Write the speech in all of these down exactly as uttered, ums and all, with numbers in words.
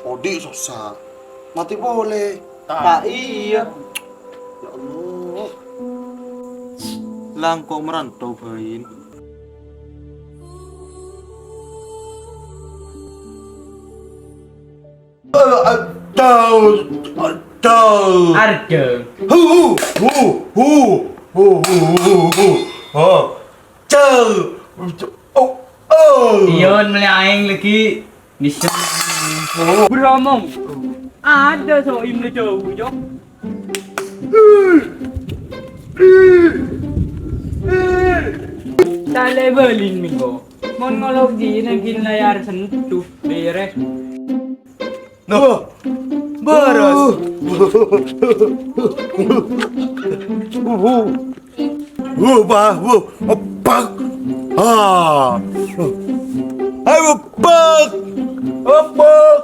Odi' sossa. Matè polè. Ta' iyâ. Ya Allah. Langkong merantau bhâi. Eh, aduh, aduh. Arjâ. Hu, hu, hu. Oh. Iyâ, mellè aèng lagi. Bisa. Beromong. Ada Soim le jauh, Jok. Talè bâli minggu. Mon ngolok ghi nang ghi layar sentuh, bèrès. Noh, bârâs. Wuh, wah, wuh, epak. Ah. Ayo, epak. Epak.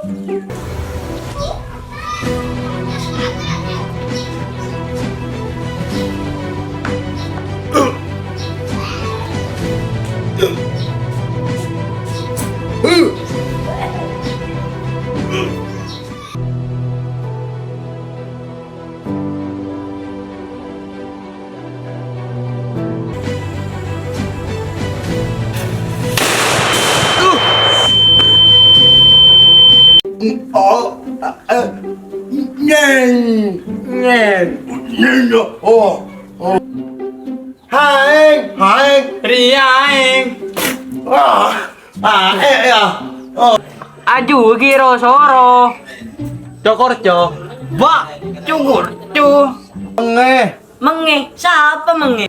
Oh, eh, nyen, nyen, nyen, oh, oh. Haeng, haeng. Rèya aèng. Ah, ah, eh, ya. Oh. Aju ghi ro-soro. Cokor, cok. Wa, cungkur, cu. Mengè. Mengè? Sapa mengè?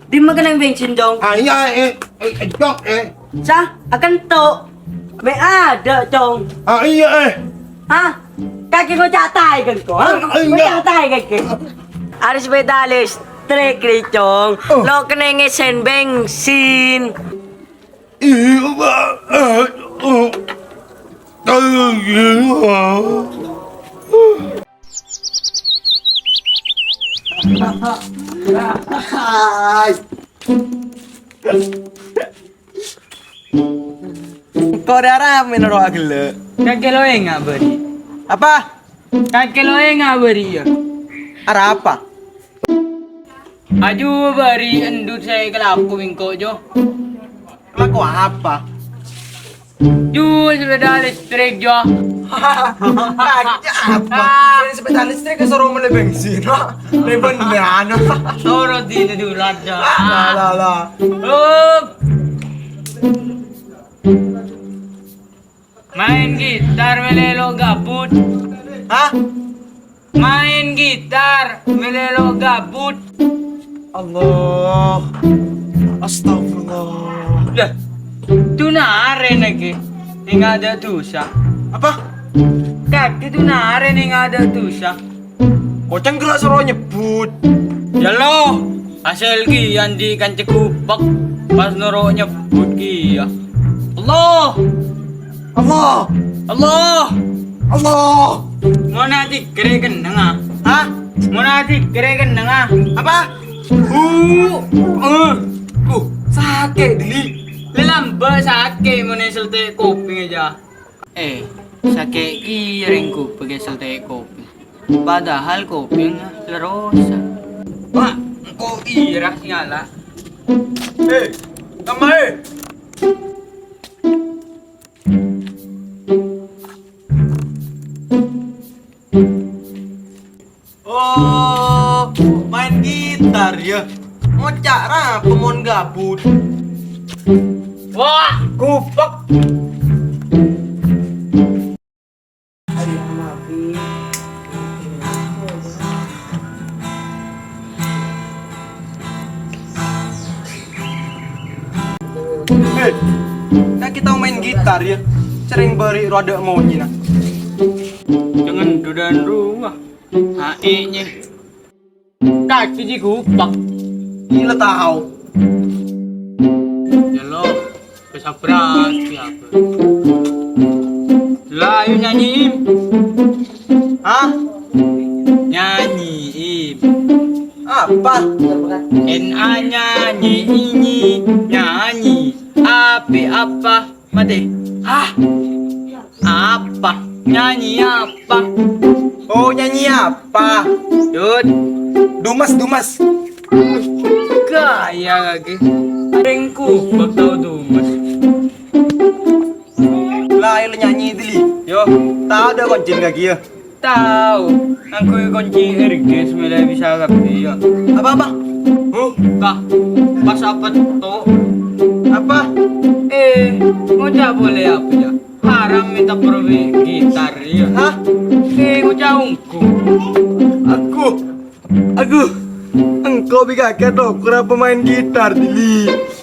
Dimma kennèng bensin, Cong? Ah, iyâ, eh, eh, eh, Cong, eh. Sa, akento. Mè' ada, Cong. Ah, iyâ, eh. Hah? Kakè ngoca' taè kan, Cong? Ah, iyâ. Ngoca' taè kakè. Arè sepeda listrik, Cong. Oh. Lo' kennèng ngèsèn bensin. Iyâ, Pak. Eh, oh. Engko' rè aramè noro' aghellâ'. Kakè lo' enga' bâri'. Apa? Kakè lo' enga' bâri', yâ. Arapa? Aju bâri' endut sè èkalako bi' engko', Jo. Lako apa? Ju, sepeda listrik, Jo. Apa? Sepeda listrik soro mellè bensin, Pak. Lè bendhârân. Soro dina dulat, Jo. Lah, lah, lah. Up. Maèn gitar mèlè lo' gabut. Hah? Maèn gitar mèlè lo' gabut. Allah. Astagfirullah. Lah, dunna arè nèka nèng adâ' dusa. Apa? Kakè dunna arè nèng adâ' dusa. Kocèng ghellâ' soro nyebbhut. Yâ lo, asal ghi andi' kanca gupek, pas noro' nyebbhut ghi, yâ. Allah! Allah! Allah! Allah! Mon adhikkèrè kennengnga. Hah? Mon adhikkèrè kennengnga. Apa? Uh, uh, uh, sakè', Deli. Lè lambâ' sakè' mon èsèl tè' kopèng, jâ. Eh, sakè' kèya rèng gupek èsèl tè' kopèng. Padahal kopèng lerrosa. Wah, engko' ira sè ngala'. Eh, tamaè. Oh, maèn gitar, yâ? Ngoca' rapa mon gabut? Wah, gupek. Hei, kakè tao maèn gitar, yâ? Sèrèng bâri' ro adâ' monyèna. Jangan dudan rumah. Aè, nyè. Kakè jiyâ gupek. Iyâ la tao. Yâ lo, kesabrang siapa? La, ayo nyanyi, Im. Hah? Nyanyi, Im. Apa? N A nyanyi, ini nyanyi. Api apa? Matè. Hah? Apa? Nyanyi apa? Oh, nyanyi apa? Dut. Dumas, dumas. Gaya lagi. Rengku, bak tau dumas. Lah, ayo lo nyanyi, Dili. Yo, tao dâ' koncèna kaghi, ya? Tao. Ngangghuy konci R G, samangkèn bisa kabbhi, ya. Apa, apa? Huh, tah. Pas apa to? Apa? Eh, ngoca' polè apa, ya? Haram mènta probi gitar, ya. Hah? Eh, ngoca' ongghu. Aku, aku, engko' bi' kakè tokora pemain gitar, Dili.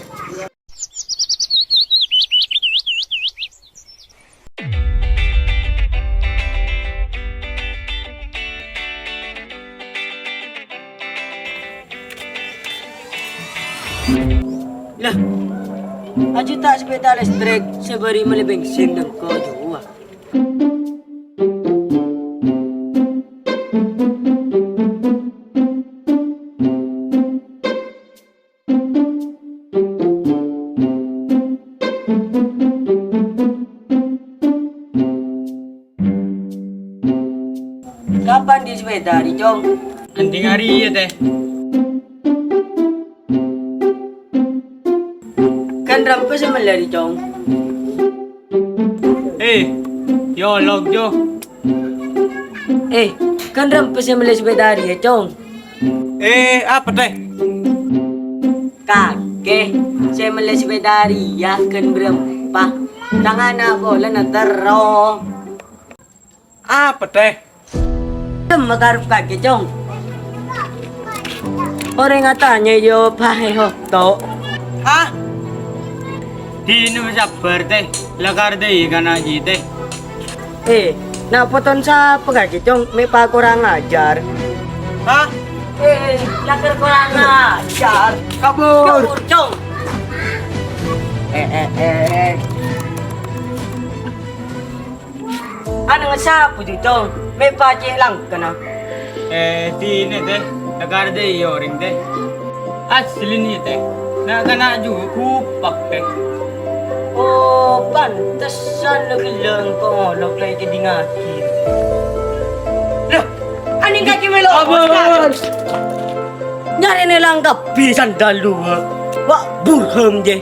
Lah, ajuta sepeda listrik sè bâri' mellè bensin neng kojuwa. Kapan di sepeda hari, Cong? Anḍi' hari, ya, Teh. Kan rampa sè mellè hari, Cong? Eh, yolok, Jo. Eh, kan rampa sè mellè sepeda hari, ya, Cong? Eh, apa, Teh? Kakè sè mellè sepeda rèya ghân bârâmpa? Tang ana' polana terro. Apa, Teh? Dem makarep kakè, Cong. Orèng atanya yo pahe hoto. Hah? Dinah sabbhâr, Teh. La kardai kana' ji, Teh. Eh, na' poton sapa kakè, Cong? Mè' pakorang ajar. Hah? Eh, lakar korang ajar. Kabur. Kabur, Cong. Eh, eh, eh. Ana' sapa, Cong? Mè' pacè' langkana. Eh, dinah, Teh. La kardai orèng, Teh. Asli nè, Teh. Na' kana' juwâ gupak, Teh. Oh, pantesan la ghellâ' engko' ngolok la èkèḍingngaghi. Loh, anèng kakè mèlo. Abon. Nyarèna langka bi' sandal duwâ'. Wa' burham, jè.